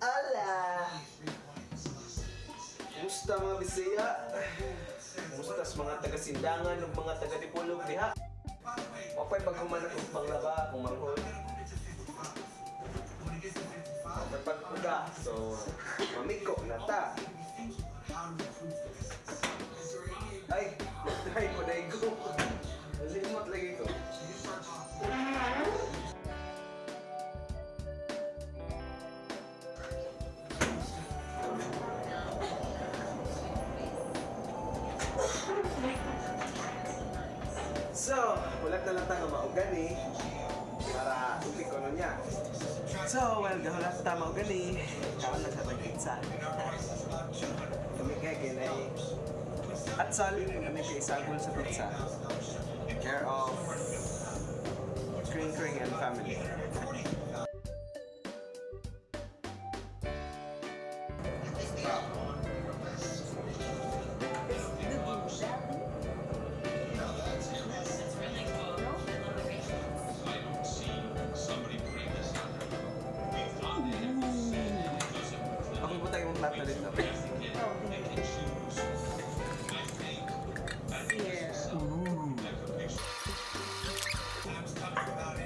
Ala! Kumusta, mga Bisaya? Kumusta sa mga taga-Sindangan ug mga taga-Dipolog diha? Wapay paghuman og panglaba kung manghod. Wapay pag-uga. So, mamiko na ta. Ay, try ko na ko. Limot lagi ko. So, wala na lang ta nga maugan eh. Para tupik ko na niya. So, well, gahulat ta maugan eh. Kaon na sa pag-pizza. Kami kaya kinay atsal, kami kay isagol sa pizza. Care of Kring Kring and family. Ako po tayo mong plato dito.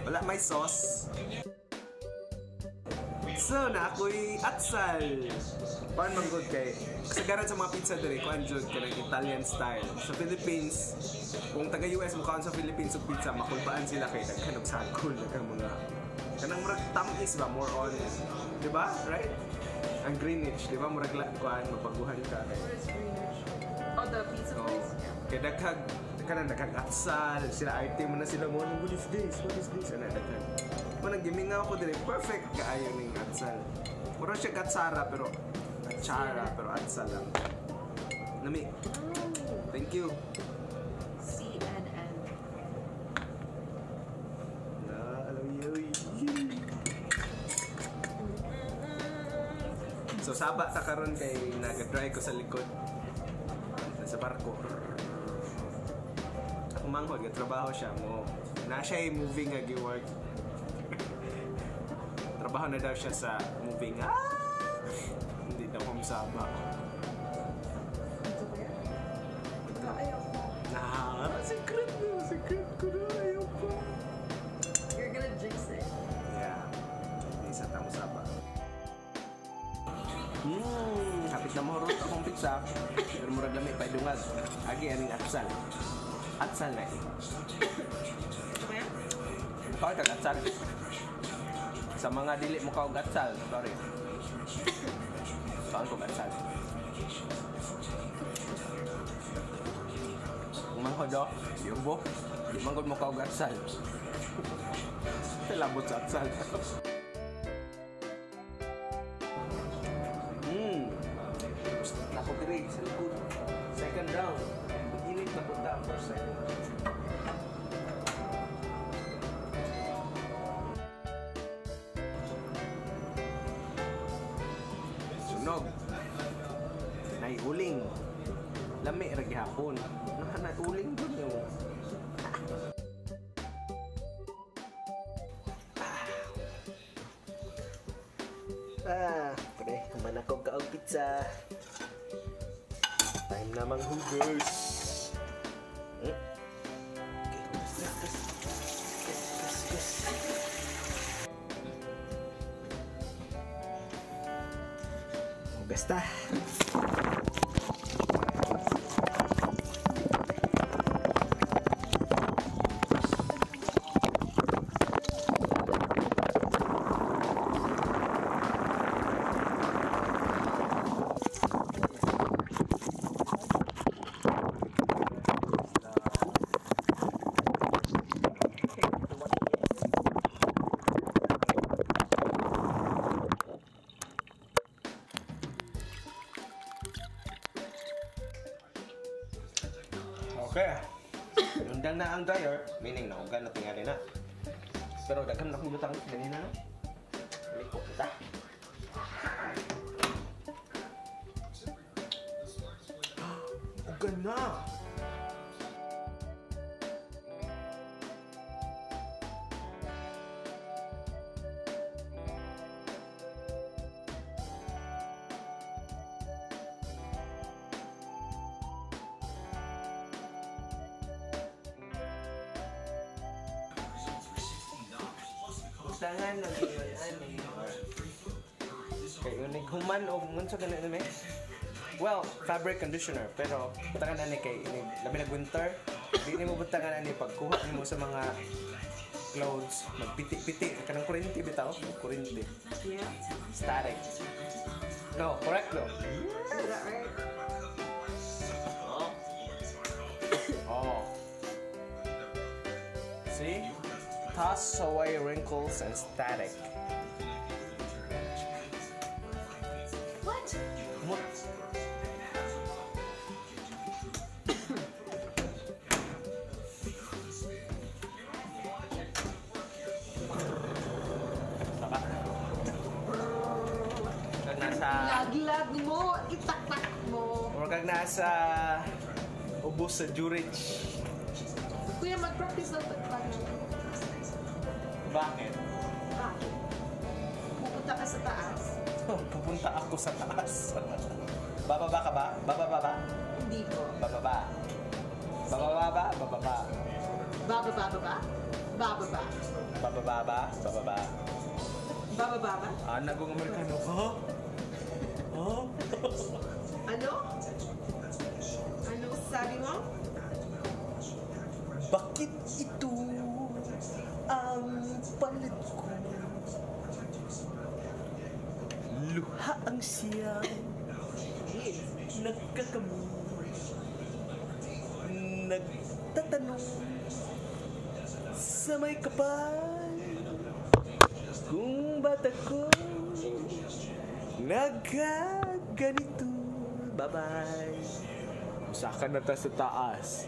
Wala may sauce. So, na ako'y atsal. Kuan man good kay kasagaran sa mga pizza diri, kuan jud kanang Italian style. Sa Philippines, kung taga US mo kaon sa Philippines og pizza, makulbaan sila kay daghan og sagol, daghang mga kanang murag tamis ba, more on, di ba? Right? Ang Greenwich, di ba? Murag kuan mabaguhan ka kay. What is Greenwich? Oh, the pizza Oh, place? Yeah. kay daghag kanang daghang atsal, sila arte mo na sila mo, "What is this? What is this?" Ana daghan. Mo nang gimingaw ko dire, perfect kaayo ning atsal. Mura siya gatsara pero atsara pero atsal lang. Nami. Oh. Thank you. CNN. Na, alam niyo. So saba ta karon kay naga-dry ko sa likod. Sa barko. Ako manghod, trabaho siya mo. Na siya yung movie nga gi-work. Trabaho na daw siya sa movie nga. Ah! Hindi daw ko saba. Ito ba yan? Ayoko. Na, secret na, secret ko na, ayaw ko. You're gonna jinx it. Yeah. Hindi sa tamo saba. Kapit na mahurot akong pizza. Pero murag lami pa idungag. Agi aning atsal. Atsal na eh. Ito ba yan? Ikaw kag atsal. Sa mga dili mo kaog atsal, sorry. Saan ko atsal? Manghod oh, yubo. Di man gud mo kaog atsal. Labot sa atsal. Nako diri sa likod. Second round. Init na punta for second round. Sunog. Naiuling. Lami ra gihapon. Naiuling dun yung. Ah, pre, manakog ka og pizza. Time na manghugas. Okay, gas, gas, gas, gas, gas. Hugas ta. Okay. Nundang na ang dryer, meaning naugan na tingali na. Pero daghan na akong butang ganina, no? Liko ta. Ugan na! Butangan og ingon ani. Kay unig human og unsa gani ni? Well, fabric conditioner, pero butangan ani kay inig labi nag winter, di nimo butangan ani pagkuha nimo sa mga clothes, magpiti-piti kanang kuryente bitaw, kuryente. Static. No, correct no. Is that right? Oh. Oh. See? Toss away wrinkles and static. What? What? Saka. Kag nasa Laglag mo! Itaktak mo! Or kag nasa ubos sa Jurich. Kuya, mag-practice ng tagtag. Bakit? Bakit? Pupunta ka sa taas. Pupunta ako sa taas. Bababa ka ba? Bababa ba? Hindi ko. Bababa. Bababa ba? Bababa. Bababa ba ba? Bababa. Bababa ba? Bababa. Bababa ba? Ah, nagong Amerikano. Huh? Huh? Ano? Ano sabi mo? Bakit ito ang palit ko? Luha ang siyang Jeez. nagkakamit. Nagtatanong sa may kapal kung ba't ako nagkaganito. Bye-bye. Usakan na ta sa taas.